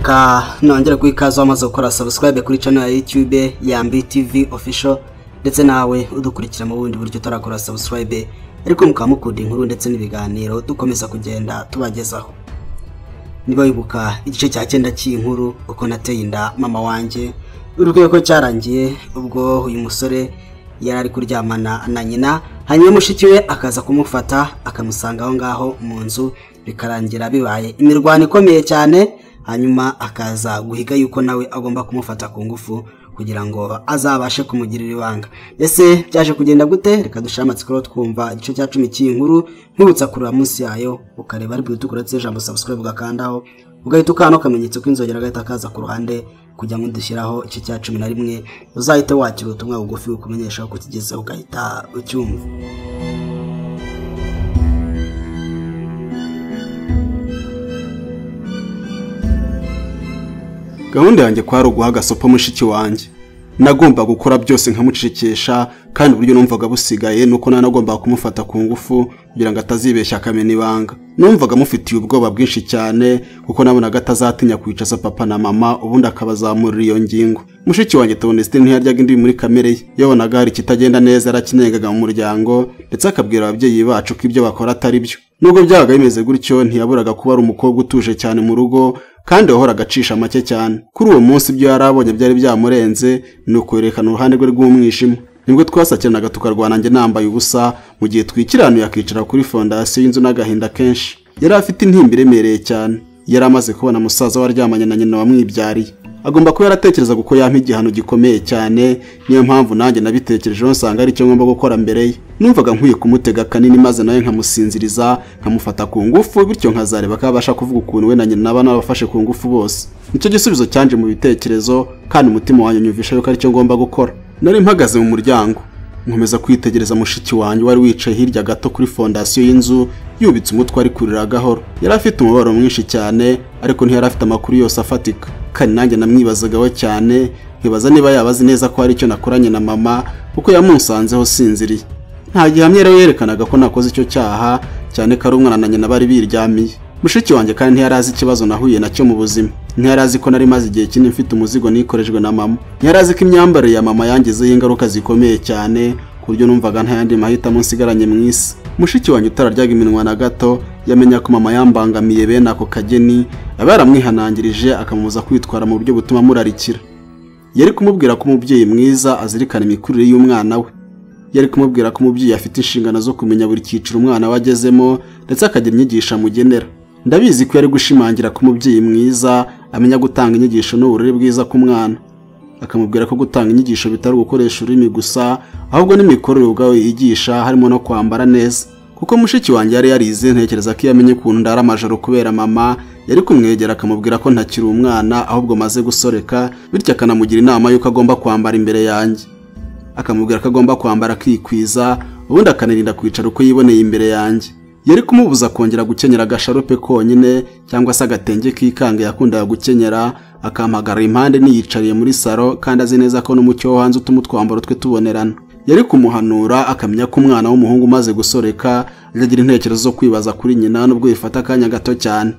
Reka nongere ku ikaze wamaze gukora subscribe kuri channel ya YouTube ya Yambi TV Official, ndetse nawe udukurikira mu bundi buryo utarakora subscribe ariko mukaba mukunda inkuru ndetse n'ibiganiro dukomeza kugenda tubagezaho. Niba wibuka igice cya 9 cy'inkuru uko nateye inda mama wanjye, urukwiye ko cyarangiye ubwo uyu musore yari ari kuryamana na nyina, hanyuma mushiki we akaza kumufata akamusanga aho ngaho mu nzu, bikarangira bibaye imirwano ikomeye cyane, hanyuma akaza guhiga yuko nawe agomba kumufata ku ngufu kugira ngo azabashe kumugirira ibanga. Ese byaje kugenda gute? Reka dushire amatsiko twumva igice cya 10 cy'inkuru, nkibutsa kureba munsi yayo ukareba ari bwite ijambo subscribe ugakandaho, ugahita ukanda akamenyetso k'inzogera gahita kaza ku ruhande kujya ngo dushyiraho igice cya 11, uzahita wakira ubutumwa bugufi bukumenyesha ko kigezeho ugahita ucyumva. Gahunda yanjye kwari uguha agasopo mushiki wanjye. Nagomba gukora byose nkamucecekesha, kandi uburyo numvaga busigaye nuko nanagomba kumufata ku ngufu kugira ngo atazibeshya akamena ibanga. Numvaga mufitiye ubwoba bwinshi cyane kuko nabonaga atazatinya kwicaza papa na mama ubundi akabazamurira iyo ngingo. Mushiki wanjye Theoneste ntiyaryaga indimi muri kamere ye. Yabonaga hari ikitagenda neza yarakinengaga mu muryango, ndetse akabwira ababyeyi bacu ko ibyo bakora atari byo. Nubwo byabaga bimeze gutyo, ntiyaburaga kuba ari umukobwa utuje cyane mu rugo kandi wahoraga acisha make cyane. Kuri uwo munsi ibyo yarabonye byari byamurenze, ni ukwerekana uruhande rwe rw'umwijima. Nibwo twasakiranaga tukarwana njye nambaye ubusa, mu gihe twikiranuye akicara kuri fondasiyo y'inzu n'agahinda kenshi. Yari afite intimba iremereye cyane. Yari amaze kubona musaza we aryamanye na nyina wamwibyariye. Agomba kuba yaratekerezaga uko yampa igihano gikomeye cyane, niyo mpamvu nanjye nabitekerejeho nsanga ari cyo ngomba gukora mbere ye. Numvaga nkwiye kumutega kanini maze nawe nkamusinziriza, nkamufata ku ngufu, bityo nkazareba ko abasha kuvuga ukuntu we na nyina naba nabafashe ku ngufu bose. Nicyo gisubizo cyanje mu bitekerezo, kandi umutima wanjye unyumvisha yuko ari cyo ngomba gukora. Nari mpagaze mu muryango, nkomeza kwitegereza mushiki wanjye wari wicaye hirya gato kuri fondasiyo y'inzu, yubitse umutwe ari kurira gahoro. Yari afite umubabaro mwinshi cyane, ariko ntiyari afite amakuru yose afatika. Kandi nanjye namwibazagaho cyane, nkibaza niba yabazi neza ko hari icyo nakoranye na mama, kuko yamunsanzeho sinziriye. Nta gihamya rero yerekanaga ko nakoze icyo cyaha, cyane ko ari umwana na nyina bari biryamiye. Mushiki wanjye kandi ntiyari azi ikibazo nahuye nacyo mu buzima. Ntiyari azi ko nari maze igihe kinini mfite umuzigo nikorejwe na mama. Ntiyari azi ko imyambarire ya mama yangizeho ingaruka zikomeye cyane, ku buryo numvaga nta yandi mahitamo nsigaranye mu isi. Mushiki wanjye utararyaga iminwa na gato, yamenya ko mama yambangamiye bene ako kageni, aba yaramwihanangirije akamubuza kwitwara mu buryo butuma murarikira. Yari kumubwira ko umubyeyi mwiza azirikana imikurire y'umwana we. Yari kumubwira ko umubyeyi afite inshingano zo kumenya buri cyiciro umwana we agezemo, ndetse akagira inyigisho amugenera. Ndabizi ko yari gushimangira ko umubyeyi mwiza amenya gutanga inyigisho n'uburere bwiza ku mwana. Akamubwira ko gutanga inyigisho bitari gukoresha ururimi gusa, ahubwo n'imikorere ubwawe yigisha, harimo no kwambara neza. Kuko mushiki wanjye yari yarize, ntekereza ko iyo amenye ukuntu ndara amajoro kubera mama, yari kumwegera akamubwira ko ntakiri umwana ahubwo maze gusoreka, bityo akanamugira inama y'uko agomba kwambara imbere yanjye. Akamubwira ko agomba kwambara akikwiza, ubundi akanirinda kwicara uko yiboneye imbere yanjye. Yari kumubuza kongera gukenyera agasharupe konyine cyangwa se agatenge kikanga yakundaga gukenyera, akampagara impande niyicariye muri saro, kandi azi neza ko n'umucyo wo hanze utuma utwambaro twe tubonerana. Yari kumuhanura akamenya ko umwana w'umuhungu umaze gusoreka agira intekerezo zo kwibaza kuri nyina nubwo yifata akanya gato cyane,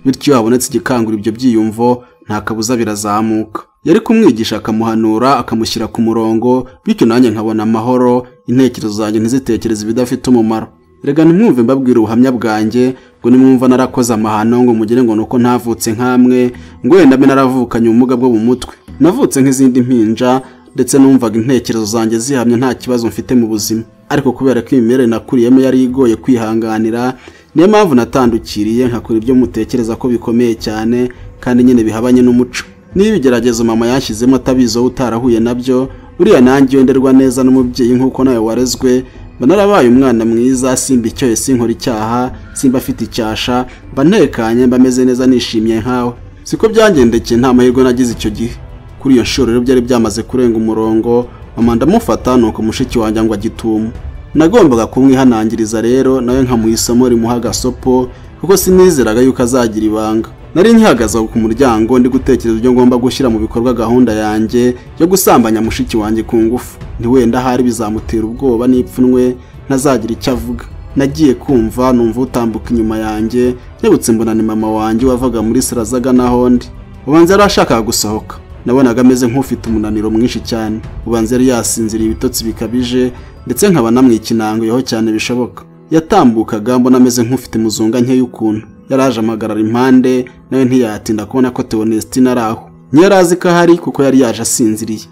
bityo habonetse igikangura ibyo byiyumvo nta kabuza birazamuka. Yari kumwigisha akamuhanura akamushyira ku murongo, bityo nanjye nkabona amahoro, intekerezo zanjye ntizitekereze ibidafite umumaro. Rega ntimwumve mbabwira ubuhamya bwanjye ngo nimwumva narakoze amahano ngo mugire ngo nuko ntavutse nkamwe, ngo wenda mbe naravukanye ubumuga bwo mu mutwe. Navutse nk'izindi mpinja, ndetse numvaga intekerezo zanjye zihamye nta kibazo mfite mu buzima. Ariko kubera ko imimerere nakuriyemo yari igoye kwihanganira, niyo mpamvu natandukiriye nkakora ibyo mutekereza ko bikomeye cyane kandi nyine bihabanye n'umuco. Niba ibigeragezo mama yashyizemo atabizi wowe utarahuye nabyo, buriya nanjye iyo nderwa neza n'umubyeyi nk'uko nawe warezwe, mba narabaye umwana mwiza, simba icyohe, sinkora icyaha, simba afite icyasha, mba ntekanye, mba meze neza nishimye nkawe. Siko byangendekeye, nta mahirwe nagize icyo gihe. Kuri iyo nshuro rero byari byamaze kurenga umurongo, mama ndamufata nuko mushiki wanjye ngo agitumo. Nagombaga kumwihanangiriza rero nawe nkamuha isomo rimuha agasopo, kuko sinizeraga yuko azagira ibanga. Nari nkihagaze ku muryango ndi gutekereza ibyo ngomba gushyira mu bikorwa gahunda yanjye yo gusambanya mushiki wanjye ku ngufu. Ntiwenda ahari bizamutera ubwoba n'ipfunwe ntazagira icyo avuga. Nagiye kumva numva utambuka inyuma yanjye, nkebutse mbona ni mama wanjye wavaga muri sarazaga naho ndi. Ubanza yari ashakaga gusohoka. Nabonaga ameze nk'ufite umunaniro mwinshi cyane. Ubanza yari yasinziriye ibitotsi bikabije, ndetse nkaba namwikinanguyeho cyane bishoboka. Yatambukaga mbona ameze nk'ufite muzunga nke y'ukuntu. Yaraje amagarara impande, nawe ntiyatinda kubona ko Theonestine ari aho. Ntiyari azi ko ahari kuko yari yaje asinziriye.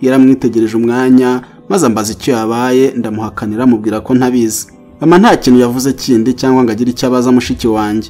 Yaramwitegereje umwanya maze ambaza icyo yabaye, ndamuhakanira mubwira ko ntabizi. Mama nta kintu yavuze kindi cyangwa ngo agire icyo abaza mushiki wanjye.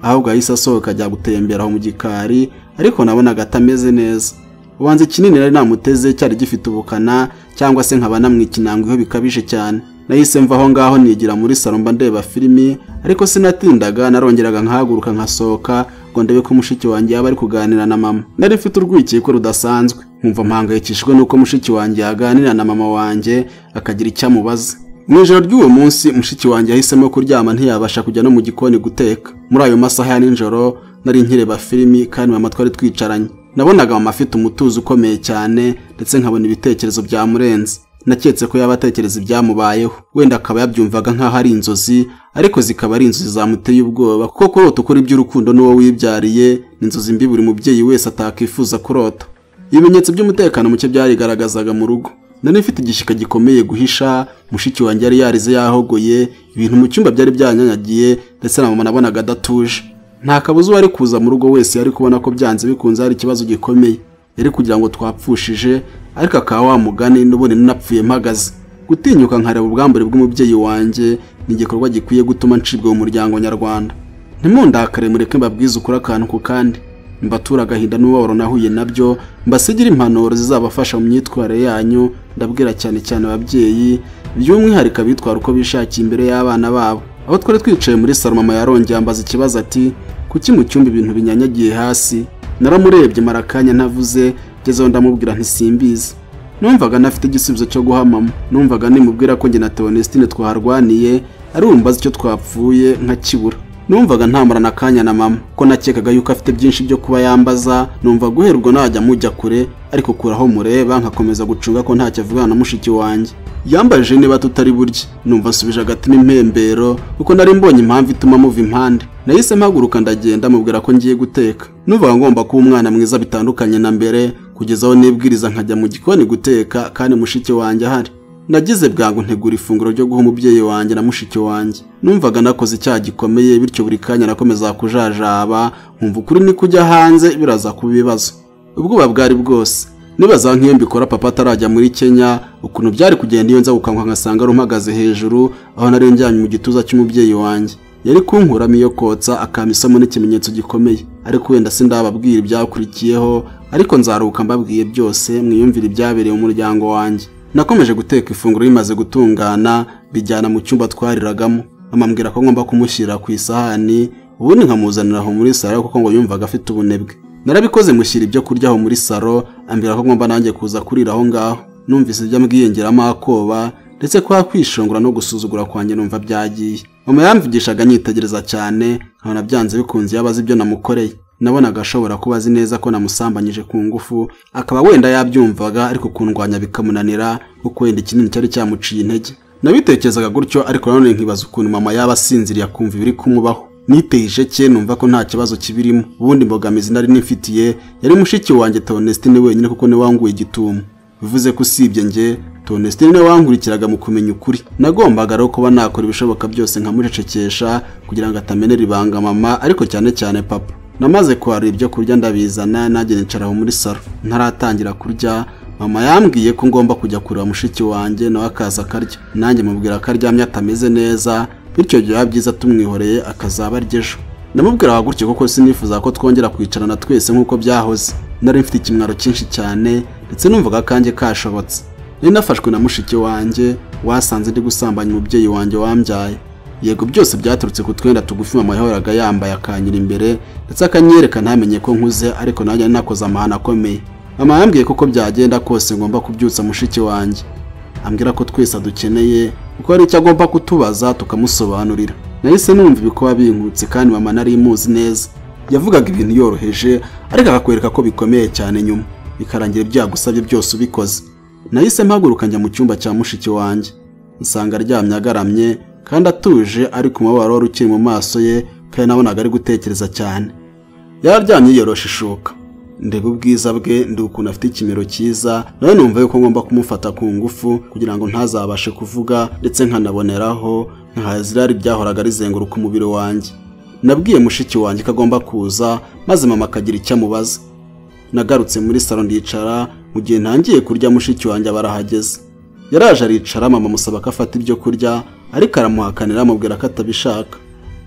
Ahubwo yahise asohoka ajya gutembera aho mu gikari, ariko nabonaga atameze neza. Ubanza ikinini nari namuteze cyari gifite ubukana, cyangwa se nkaba namwikinanguyeho bikabije cyane. Nahise mva aho ngaho nigira muri salo mba ndeba filimi, ariko sinatindaga, narongeraga nkahaguruka nkasohoka ngo ndebe ko mushiki wanjye yaba ari kuganira na mama. Nari mfite urwikekwe rudasanzwe, nkumva mpangayikishijwe nuko mushiki wanjye yaganira na mama wanjye akagira icyo amubaza. Mu ijoro ry'uwo munsi mushiki wanjye yahisemo kuryama, ntiyabasha kujya no mu gikoni guteka. Muri ayo masaha ya nijoro nari nkireba filimi kandi mama twari twicaranye. Nabonaga mama afite umutuzo ukomeye cyane, ndetse nkabona ibitekerezo byamurenze. Naketse ko yaba atekereza ibyamubayeho, wenda akaba yabyumvaga nk'aho ari inzozi, ariko zikaba ari inzozi zamuteye ubwoba, kuko kurota ukora iby'urukundo n'uwo wibyariye ni inzozi mbi buri mubyeyi wese atakifuza kurota. Ibimenyetso by'umutekano muke byarigaragazaga mu rugo. Nari mfite igishyika gikomeye guhisha, mushiki wanjye yari yarize yahogoye, ibintu mu cyumba byari byanyanyagiye, ndetse na mama nabonaga adatuje. Nta kabuza uwari kuza mu rugo wese yari kubona ko byanze bikunze hari ikibazo gikomeye. Yari kugira ngo twapfushije, ariko akaba wa mugani n'ubundi napfuye mpagaze. Gutinyuka nkareba ubwambure bw'umubyeyi wanjye ni igikorwa gikwiye gutuma ncibwa mu muryango nyarwanda. Ntimundakare, mureke mbabwize ukuri akantu ku kandi. Mbatura agahinda n'umubabaro nahuye nabyo, mbasigira impanuro zizabafasha mu myitwarire yanyu. Ndabwira cyane cyane ababyeyi, by'umwihariko abitwara uko bishakiye imbere y'abana babo. Aho twari twicaye muri salo, mama yarongeye ambaza ikibazo ati: "Kuki mu cyumba ibintu binyanyagiye hasi?" Naramurebye mara akanya ntavuze, ngezeho ndamubwira nti simbizi. Numvaga ntafite igisubizo cyo guha mama. Numvaga nimubwira ko njye na Theonestine twaharwaniye, ari umbaza icyo twapfuye nkakibura. Numvaga ntamarana akanya na mama, ko nakekaga yuko afite byinshi byo kuba yambaza. Numva guhera ubwo najya mujya kure, ariko kuraho mureba nkakomeza gucunga ko ntacyo avugana na mushiki wanjye. Yambajije niba tutari burye, numva nsubije agatima impembero, kuko nari mbonye impamvu ituma muva impande. Nahise mpaguruka ndagenda mubwira ko ngiye guteka. Numvaga ngomba kuba umwana mwiza bitandukanye na mbere, kugeza aho nibwiriza nkajya mu gikoni guteka kandi mushiki wanjye ahari. Nagize bwangu ntegura ifunguro ryo guha umubyeyi wanjye na mushiki wanjye. Numvaga nakoze icyaha gikomeye, bityo buri kanya nakomeza kujajaba, nkumva ukuri ni kujya hanze biraza kuba ibibazo. Ubwoba bwari bwose. Nibaza nk'iyo mbikora papa atarajya muri Kenya, ukuntu byari kugenda iyo nza gukanguka ngasanga ari umpagaze hejuru aho nari njyanye mu gituza cy'umubyeyi wanjye. Yari kunkuramo iyo kotsa akampa isomo n'ikimenyetso gikomeye. Ariko wenda sindababwira ibyakurikiyeho, ariko nzaruhuka mbabwiye byose, mwiyumvire ibyabereye mu muryango wanjye. Nakomeje guteka ifunguro rimaze gutungana, bijyana mu cyumba twariragamo. Mama ambwira ko ngomba kumushyira ku isahani, ubundi nkamuzanira aho muri salo kuko ngo yumvaga afite ubunebwe. Narabikoze mushyira ibyo kurya aho muri salo, ambwira ko ngomba nanjye kuza kurira aho ngaho. Numvise ibyo ambwiye ngeramo akoba, ndetse kwa kwishongora no gusuzugura kwanjye numva byagiye. Mama yamvugishaga anyitegereza cyane, nkabona byanze bikunze yabaza ibyo namukoreye. Nabonaga ashobora kuba azi neza ko namusambanyije ku ngufu, akaba wenda yabyumvaga ariko kundwanya bikamunanira, kuko wenda ikinini cyari cyamuciye intege. Nabitekerezaga gutyo, ariko nanone nkibaza ukuntu mama yaba asinziriye akumva ibiri kumubaho. Niteye isheke numva ko nta kibazo kibirimo. Ubundi imbogamizi nari nifitiye yari mushiki wanjye Theonestine wenyine, kuko niwe wanguye igitumo. Bivuze ko usibye njye, Theonestine niwe wankurikiraga mu kumenya ukuri. Nagombaga rero kuba nakora ibishoboka byose nkamucecekesha kugira ngo atamenera ibanga mama, ariko cyane cyane papa. Namaze kwarura ibyo kurya ndabizana, nanjye nicara aho muri salo. Ntaratangira kurya, mama yambwiye ko ngomba kujya kureba mushiki wanjye nawe akaza akarya. Nanjye mubwira ko aryamye atameze neza, bityo byaba byiza tumwihoreye akazaba arya ejo. Namubwiraga gutyo kuko sinifuza ko twongera kwicarana twese nk'uko byahoze. Nari mfite ikimwaro cyinshi cyane, ndetse numvaga kanjye kashobotse. Nari nafashwe na mushiki wanjye wasanze ndi gusambanya umubyeyi wanjye wambyaye. Yego byose byaturutse ku twenda tugufi mama yahoraga yambaye akanyira imbere, ndetse akanyereka ntamenye ko nkuze, ariko nanjye nakoze amahano akomeye. Mama yambwiye ko byagenda kose ngomba kubyutsa mushiki wanjye. Ambwira ko twese adukeneye, kuko hari icyo agomba kutubaza tukamusobanurira. Nahise numva ibikoba binkutse kandi mama nari muzi neza. Yavugaga ibintu yoroheje, ariko akakwereka ko bikomeye cyane nyuma, bikarangira byagusabye byose ubikoze. Nahise mpaguruka njya mu cyumba cya mushiki wanjye, nsanga aryamye agaramye kandi atuje, ariko umubabaro wari ukiri mu maso ye, kandi nabonaga ari gutekereza cyane. Yararyamye yiyorosha ishuka. Ndeba ubwiza bwe, ndi ukuntu afite ikimero cyiza, nawe numva yuko ngomba kumufata ku ngufu kugira ngo ntazabashe kuvuga, ndetse nkanaboneraho nkahazirari byahoraga rizenguruka umubiri wanjye. Nabwiye mushiki wanjye ko agomba kuza, maze mama akagira icyo amubaza. Nagarutse muri salo ndicara, mu gihe ntangiye kurya mushiki wanjye abarahageze. Yaraje aricara, mama amusaba ko afata ibyo kurya, ariko aramuhakanira amubwira ko atabishaka.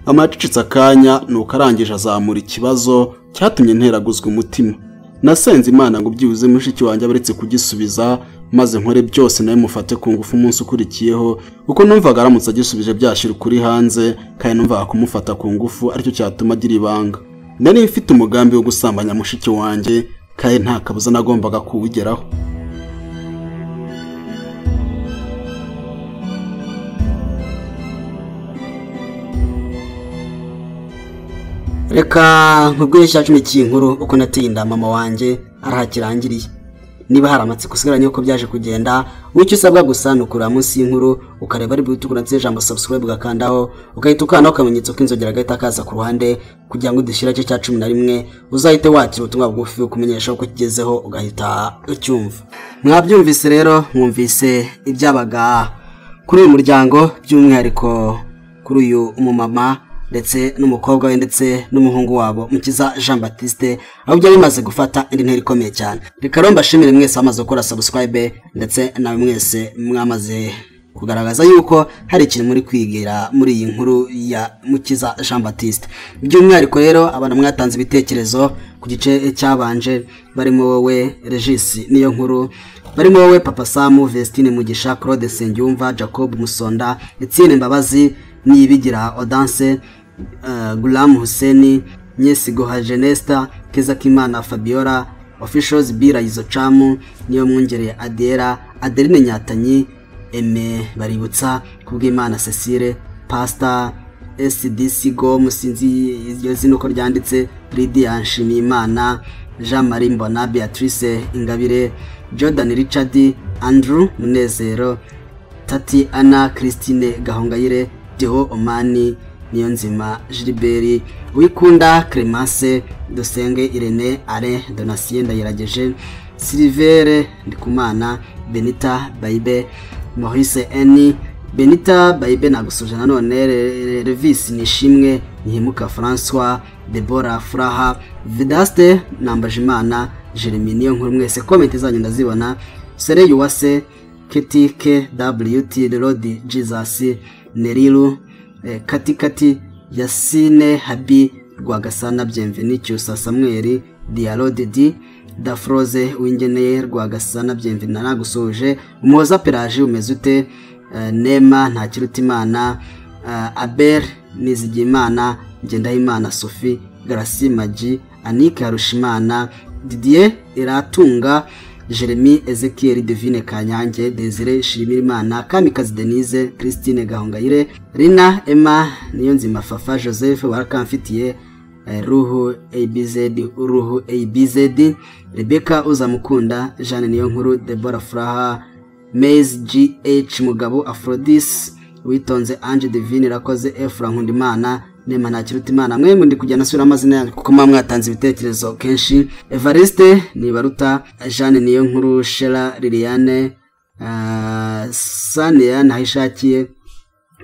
Mama yacecetse akanya, nuko arangije azamura ikibazo cyatumye nteraguzwa umutima. Nasenze Imana ngo byibuze mushiki wanjye abaretse kugisubiza, maze nkore byose nawe mufate ku ngufu umunsi ukurikiyeho, kuko numvaga aramutse agisubije byashyira ukuri hanze, kandi numvaga kumufata ku ngufu aricyo cyatuma agira ibanga. Nari mfite umugambi wo gusambanya mushiki wanjye, kandi nta kabuza nagombaga kuwugeraho. Reka nkubwire cya 10 cy'inkuru uko nateye inda mama wanjye arahakirangiriye. Niba hari amatsiko usigaranye uko byaje kugenda, wicyo usabwa gusa ni ukureba munsi y'inkuru ukareba ari butukura ndetse ijambo subscribe ugakandaho, ugahita ukanda akamenyetso k'inzogera gahita kaza ku ruhande kugira ngo udushyira cyo cya 11 uzahite wakira ubutumwa bugufi bukumenyesha uko kigezeho ugahita ucyumva. Mwabyumvise rero, mwumvise ibyabaga kuri uyu muryango, by'umwihariko kuri uyu umumama ndetse n'umukobwa we ndetse n'umuhungu wabo Mukiza Jean Baptiste, aho byari bimaze gufata indi ntera ikomeye cyane. Reka rero mbashimire mwese bamaze gukora subscribe, ndetse nawe mwese mwamaze kugaragaza yuko hari ikintu muri kwigira muri iyi nkuru ya Mukiza Jean Baptiste. By'umwihariko rero abantu mwatanze ibitekerezo ku gice cyabanje, barimo wowe Regis niyo nkuru, barimo wowe Papa Samu, Vestine Mugisha, Claude Sengiyumva, Jacob Musonda, Etienne Mbabazi, Niyibigira Odanse, Gulam Hussein, Nyesigoha Genesta, Kezakimana Fabiola, Officials Bira Izocamu, niyo mwungere Adera, Adeline Nyatanyi, Aime Baributsa, Kubwimana Cecile, Pastor SDC Go Musinzi iryo zina uko ryanditse, Lydia Nshimiyimana, Jean Marie Mbona, Beatrice Ingabire, Jordan Richard, Andrew Munezero, Tati Anna, Christine Gahongayire, Deo Omani, Niyonzima Gilbert, Wikunda Clemence, Dusenge Irene, Are Donatien Ndayirageje, Silvere Ndikumana, Benita Baibe, Maurice Eni, Benita Baibe nagusuje nanone, Revis Nishimwe, Nihemuka François, Deborah Furaha, Vedaste Nambajimana, Jeremy niyo nkuru, mwese comment zanyu ndazibona. Sere Yuwase, KTK WT Lord Jesus, Neriru, Katikati, Yasine Habi, Rwagasana Bienvenu, Cyusa Samuel, Diallo Didi, Dafroze Wingeneye, Rwagasana Bienvenu nagusuje, Umuhoza Pelagie umeze ute, Nema Ntakirutimana, Abel Nizigimana, Ngendahimana Sophie, Gracie Magi, Anike Harushimana, Didier Iratunga, Jeremy Ezekiel, Divine Kanyange, Desire Shimirimana, Kamikazi Denise, Christine Gahongayire, Rina Emma Niyonzima, Fafa Joseph Warakamfitiye, Ruhu ABZ, Ruhu ABZ, Rebecca Uzamukunda, Jeanne Niyonkuru, Deborah Furaha, Maze GH Mugabo, Aphrodis Witonze, Ange Divine Rakoze, Efra Nkundimana, Nema Ntakirutimana. Mwe ndi kujya nasubira amazina yanyu kuko mwatanze ibitekerezo kenshi. Evariste Nibaruta, Jeanne Niyonkuru, Shela Liliane, Sania Nahishakiye,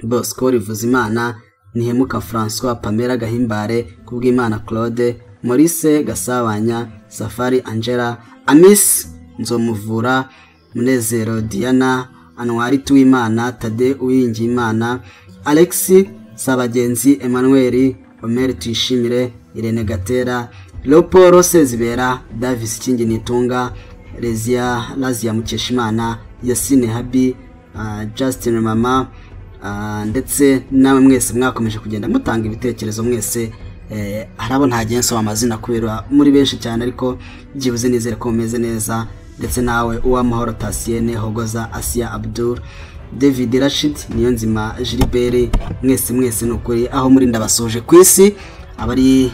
Bosco Rivuzimana, Nihemuka François, Pamela Gahimbare, Kubwimana Claude, Maurice Gasabanya, Safari Angela, Amis Nzomuvura, Munezero Diana, Anwari Tuwimana, Tade Uwiringiyimana, Alexi Sabagenzi, Emmanuel Omer Tuyishimire, Irene Gatera, Leopold Sezibera, Davis Kingi Nitunga, Rezia Lazia Mukeshimana, Yasine Habi, Justin Mama, ndetse namwe mwese mwakomeje kugenda mutanga ibitekerezo mwese. Harabo ntagiye nsoma amazina kubera muri benshi cyane, ariko byibuze nizere ko mumeze neza. Ndetse nawe Uwamahoro Tasiene, Hogoza Asia, Abdul David Rashid, Niyonzima Gilbert, mwese mwese nukuri aho muri ndabasoje ku isi, abari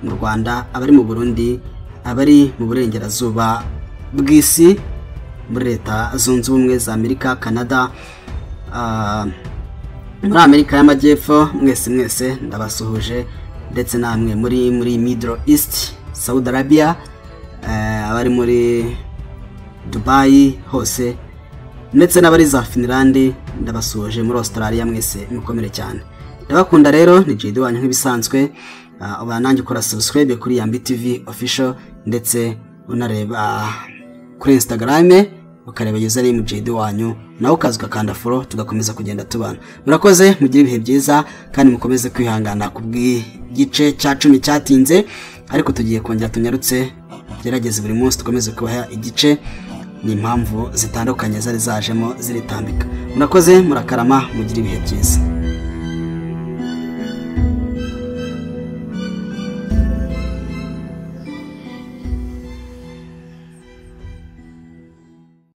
mu Rwanda, abari mu Burundi, abari mu burengerazuba bw'isi, muri Leta Zunze Ubumwe za Amerika, Canada, muri Amerika y'Amajyepfo, mwese mwese ndabasuhuje. Ndetse namwe muri Middle East, Saudi Arabia, abari muri Dubai hose ndetse n'abari za Finland, ndabasuhuje muri Australia, mwese mukomere cyane, ndabakunda. Rero ni JD wanyu nk'ibisanzwe. Uba nanjye ukora subscribe kuri Yambi TV Official, ndetse unareba kuri Instagram ukareba username JD wanyu, nawe ukaza ugakanda follow, tugakomeza kugenda tubana. Murakoze, mugire ibihe byiza kandi mukomeze kwihangana ku bw'igice cya 10 cyatinze, ariko tugiye kongera tunyarutse, tugerageze buri munsi dukomeze kubaha igice. Ni impamvu zitandukanye zari zajemo ziritambika. Murakoze, murakarama, mugire ibihe byiza.